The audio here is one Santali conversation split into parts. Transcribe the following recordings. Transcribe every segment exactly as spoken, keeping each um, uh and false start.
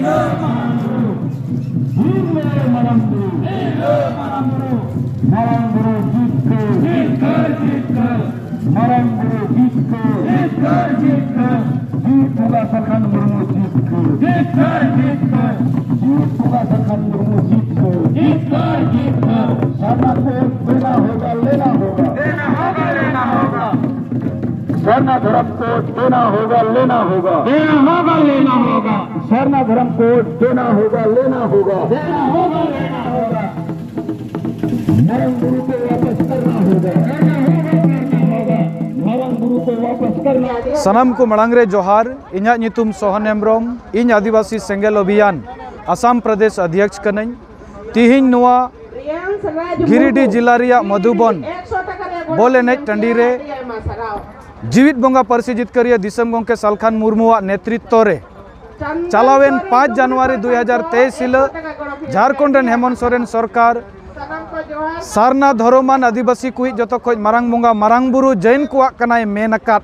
ᱢᱟᱨᱟᱝ ᱵᱩᱨᱩ, ᱢᱟᱨᱟᱝ ᱵᱩᱨᱩ, ᱢᱟᱨᱟᱝ ᱵᱩᱨᱩ ᱡᱤᱛᱠᱟᱹᱨ, ᱡᱤᱛᱠᱟᱹᱨ, ᱡᱤᱛᱠᱟᱹᱨ, ᱢᱟᱨᱟᱝ ᱵᱩᱨᱩ ᱡᱤᱛᱠᱟᱹᱨ, ᱡᱤᱛᱠᱟᱹᱨ, ᱡᱤᱛᱠᱟᱹᱨ, ᱡᱤᱛ ᱵᱚᱸᱜᱟ ᱥᱟᱞᱠᱷᱟᱱ ᱢᱩᱨᱢᱩ ᱡᱤᱛᱠᱟᱹᱨ, ᱡᱤᱛᱠᱟᱹᱨ, ᱡᱤᱛᱠᱟᱹᱨ, ᱡᱤᱛ ᱵᱚᱸᱜᱟ ᱥᱟᱞᱠᱷᱟᱱ ᱢᱩᱨᱢᱩ ᱡᱤᱛᱠᱟᱹᱨ, ᱡᱤᱛᱠᱟᱹᱨ, ᱡᱤᱛᱠᱟᱹᱨ, ᱥᱟᱨᱱᱟ ᱠᱳᱰ ᱫᱮᱱᱟ ᱦᱳᱜᱟ, ᱞᱮᱱᱟ ᱦᱳᱜᱟ, ᱫᱮᱱᱟ ᱦᱳᱜᱟ, ᱞᱮᱱᱟ ᱦᱳᱜᱟ, ᱥᱟᱨᱱᱟ ᱫᱷᱚᱨᱚᱢ ᱠᱳᱰ ᱫᱮᱱᱟ ᱦᱳᱜᱟ, ᱞᱮᱱᱟ ᱦᱳᱜᱟ, ᱫᱮᱱᱟ ᱦᱳᱜᱟ, ᱞᱮᱱᱟ ᱦᱳᱜᱟ, ᱥᱟᱨᱱᱟ ᱫᱷᱚᱨᱚᱢ ᱠᱳᱰ ᱫᱮᱱᱟ ᱦᱳᱜᱟ, ᱞᱮᱱᱟ ᱦᱳᱜᱟ, ᱫᱮᱱᱟ ᱦᱳᱜᱟ, ᱞᱮᱱᱟ ᱦᱳᱜᱟ, ᱢᱟᱨᱟᱝ ᱵᱩᱨᱩ ᱠᱚ ᱣᱟᱯᱟᱥ ᱠᱟᱨᱱᱟ ᱦᱳᱜᱟ, ᱠᱟᱨᱱᱟ ᱦᱳᱜᱟ, ᱠᱟᱨᱱᱟ ᱦᱳᱜᱟ, ᱢᱟᱨᱟᱝ ᱵᱩᱨᱩ ᱠᱚ ᱣᱟᱯᱟᱥ ᱠᱟᱨᱱᱟ ᱦᱳᱜᱟ᱾ ᱥᱟᱱᱟᱢ ᱠᱚ ᱢᱟᱲᱟᱝ ᱨᱮ ᱡᱚᱦᱟᱨ᱾ ᱤᱧᱟᱹᱜ ᱧᱩᱛᱩᱢ ᱥᱚᱦᱚᱱ ᱦᱮᱢᱵᱨᱚᱢ᱾ ᱤᱧ ᱟᱹᱫᱤᱵᱟᱹᱥᱤ ᱥᱮᱸᱜᱮᱞ ᱚᱵᱷᱤᱭᱟᱱ ᱟᱥᱟᱢ ᱯᱨᱚᱫᱮᱥ ᱚᱫᱷᱭᱚᱠᱥ ᱠᱟᱹᱱᱟᱹᱧ᱾ ᱛᱤᱦᱤᱧ ᱱᱚᱣᱟ ᱜᱤᱨᱤᱰᱤ ᱡᱤᱞᱟ ᱨᱮᱭᱟᱜ ᱢᱚᱫᱷᱩᱵᱚᱱ ᱵᱚᱞ ᱮᱱᱮᱡ ᱴᱟᱺᱰᱤ ᱨᱮ ᱡᱤᱣᱤᱫ ᱵᱚᱸᱜᱟ ᱯᱟᱹᱨᱥᱤ ᱡᱤᱛᱠᱟᱹᱨᱤᱭᱟᱹ ᱫᱤᱥᱚᱢ ᱜᱚᱢᱠᱮ ᱥᱟᱞᱠᱷᱟᱱ ᱢᱩᱨᱢᱩᱣᱟᱜ ᱱᱮᱛᱨᱤᱛᱵ ᱨᱮ ᱪᱟᱞᱟᱣᱮᱱ ᱯᱟᱸᱪ ᱡᱟᱱᱩᱣᱟᱨᱤ ᱫᱩ ᱦᱟᱡᱟᱨ ᱛᱮᱭᱤᱥ ᱦᱤᱞᱳᱜ ᱡᱷᱟᱲᱠᱷᱚᱸᱰ ᱨᱮᱱ ᱦᱮᱢᱚᱱᱛ ᱥᱚᱨᱮᱱ ᱥᱚᱨᱠᱟᱨ ᱥᱟᱨᱱᱟ ᱫᱷᱚᱨᱚᱢᱟᱱ ᱟᱹᱫᱤᱵᱟᱹᱥᱤ ᱠᱚᱭᱤᱡ ᱡᱚᱛᱚ ᱠᱷᱚᱱ ᱢᱟᱨᱟᱝ ᱵᱚᱸᱜᱟ ᱢᱟᱨᱟᱝ ᱵᱩᱨᱩ ᱡᱟᱹᱭᱱ ᱠᱚᱣᱟᱜ ᱠᱟᱱᱟᱭ ᱢᱮᱱ ᱟᱠᱟᱫ,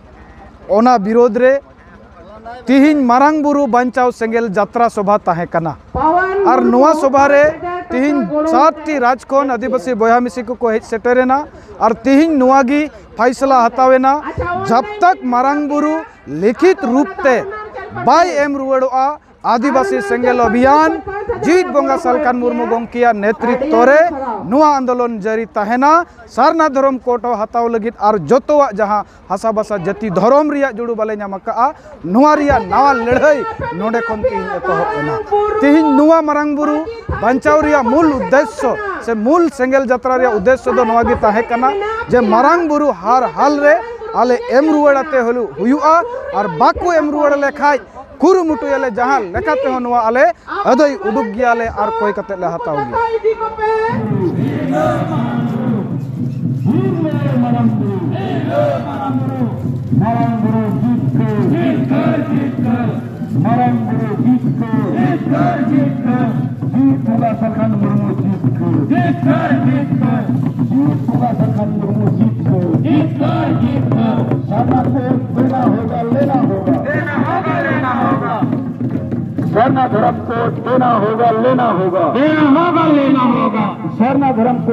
ᱚᱱᱟ ᱵᱤᱨᱳᱫᱷ ᱨᱮ ᱛᱤᱦᱤᱧ ᱢᱟᱨᱟᱝ ᱵᱩᱨᱩ ᱵᱟᱧᱪᱟᱣ ᱥᱮᱸᱜᱮᱞ ᱡᱟᱛᱨᱟ ᱥᱚᱵᱷᱟ ᱛᱟᱦᱮᱸ ᱠᱟᱱᱟ᱾ ᱟᱨ ᱱᱚᱣᱟ ᱥᱚᱵᱷᱟ ᱨᱮ ᱛᱤᱦᱤᱧ ᱥᱟᱛ ᱴᱤ ᱨᱟᱡᱽ ᱠᱷᱚᱱ ᱟᱹᱫᱤᱵᱟᱹᱥᱤ ᱵᱚᱭᱦᱟ ᱢᱤᱥᱤ ᱠᱚᱠᱚ ᱦᱮᱡ ᱥᱮᱴᱮᱨᱮᱱᱟ᱾ ᱟᱨ ᱛᱤᱦᱤᱧ ᱱᱚᱣᱟ ᱜᱮ ᱯᱷᱟᱭᱥᱞᱟ ᱦᱟᱛᱟᱣ ᱮᱱᱟ, ᱡᱟᱵ ᱛᱟᱠ ᱢᱟᱨᱟᱝ ᱵᱩᱨᱩ ᱞᱤᱠᱷᱤᱛ ᱨᱩᱯ ᱛᱮ ᱵᱟᱭ ᱮᱢ ᱨᱩᱣᱟᱹᱲᱚᱜᱼᱟ ᱟᱹᱫᱤᱵᱟᱹᱥᱤ ᱥᱮᱸᱜᱮᱞ ᱚᱵᱷᱤᱭᱟᱱ ᱡᱤᱣᱤᱫ ᱵᱚᱸᱜᱟ ᱥᱟᱞᱠᱷᱟᱱ ᱢᱩᱨᱢᱩ ᱜᱚᱢᱠᱮᱭᱟᱜ ᱱᱮᱛᱨᱤᱛᱵ ᱨᱮ ᱱᱚᱣᱟ ᱟᱱᱫᱳᱞᱚᱱ ᱡᱟᱹᱨᱤ ᱛᱟᱦᱮᱱᱟ᱾ ᱥᱟᱨᱱᱟ ᱫᱷᱚᱨᱚᱢ ᱠᱳᱰ ᱦᱚᱸ ᱦᱟᱛᱟᱣ ᱞᱟᱹᱜᱤᱫ ᱟᱨ ᱡᱚᱛᱚᱣᱟᱜ ᱡᱟᱦᱟᱸ ᱦᱟᱥᱟᱵᱷᱟᱥᱟ ᱡᱟᱹᱛᱤ ᱫᱷᱚᱨᱚᱢ ᱨᱮᱭᱟᱜ ᱡᱩᱲᱩ ᱵᱟᱞᱮ ᱧᱟᱢ ᱟᱠᱟᱫᱼᱟ, ᱱᱚᱣᱟ ᱨᱮᱭᱟᱜ ᱱᱟᱣᱟ ᱞᱟᱹᱲᱦᱟᱹᱭ ᱱᱚᱰᱮ ᱠᱷᱚᱱ ᱛᱮᱦᱮᱧ ᱮᱛᱚᱦᱚᱵ ᱮᱱᱟ᱾ ᱛᱮᱦᱮᱧ ᱱᱚᱣᱟ ᱢᱟᱨᱟᱝ ᱵᱩᱨᱩ ᱵᱟᱧᱪᱟᱣ ᱨᱮᱭᱟᱜ ᱢᱩᱞ ᱩᱫᱽᱫᱮᱥᱥᱚ ᱥᱮ ᱢᱩᱞ ᱥᱮᱸᱜᱮᱞ ᱡᱟᱛᱨᱟ ᱨᱮᱭᱟᱜ ᱩᱫᱽᱫᱮᱥᱥᱚ ᱫᱚ ᱱᱚᱣᱟ ᱜᱮ ᱛᱟᱦᱮᱸ ᱠᱟᱱᱟ ᱡᱮ ᱢᱟᱨᱟᱝ ᱵᱩᱨᱩ ᱦᱟᱨ ᱦᱟᱞ ᱨᱮ ᱟᱞᱮ ᱮᱢ ᱨᱩᱣᱟᱹᱲ ᱟᱛᱮ ᱦᱩᱭᱩᱜᱼᱟ, ᱟᱨ ᱵᱟᱠᱚ ᱮᱢ ᱨᱩᱣᱟᱹᱲ ᱞᱮᱠᱷᱟᱡ ᱠᱩᱨᱩᱢᱩᱴᱩᱭᱟᱞᱮ ᱡᱟᱦᱟᱸ ᱞᱮᱠᱟ ᱛᱮᱦᱚᱸ ᱱᱚᱣᱟ ᱟᱞᱮ ᱟᱹᱫᱟᱹᱭ ᱩᱰᱩᱠ ᱜᱮᱭᱟᱞᱮ ᱟᱨ ᱠᱚᱭ ᱠᱟᱛᱮ ᱞᱮ ᱦᱟᱛᱟᱣ ᱜᱮᱭᱟ᱾ ᱢᱟᱨᱟᱝ ᱵᱩᱨᱩ ᱡᱤᱛᱠᱟᱹᱨ, ᱡᱤᱛᱠᱟᱹᱨ, ᱡᱤᱛᱠᱟᱹᱨ᱾ ᱢᱟᱨᱟᱝ ᱵᱩᱨᱩ ᱡᱤᱛᱠᱟᱹᱨ, ᱡᱤᱛᱠᱟᱹᱨ, ᱡᱤᱛᱠᱟᱹᱨ᱾ ᱡᱤᱛ ᱵᱚᱸᱜᱟ ᱥᱟᱞᱠᱷᱟᱱ ᱢᱩᱨᱢᱩ ᱡᱤᱛᱠᱟᱹᱨ, ᱡᱤᱛᱠᱟᱹᱨ, ᱡᱤᱛᱠᱟᱹᱨ᱾ ᱡᱤᱛ ᱵᱚᱸᱜᱟ ᱥᱟᱞᱠᱷᱟᱱ ᱢᱩᱨᱢᱩ ᱡᱤᱛᱠᱟᱹᱨ, ᱡᱤᱛᱠᱟᱹᱨ, ᱡᱤᱛᱠᱟᱹᱨ᱾ ᱥᱟᱨᱱᱟ ᱠᱳᱰ ᱫᱮᱱᱟ ᱦᱳᱜᱟ, ᱞᱮᱱᱟ ᱦᱳᱜᱟ, ᱫᱮᱱᱟ ᱦᱳᱜᱟ, ᱞᱮᱱᱟ ᱦᱳᱜᱟ᱾ सरना धर्म को देना होगा, लेना होगा। देना होगा, लेना होगा। सरना धर्म को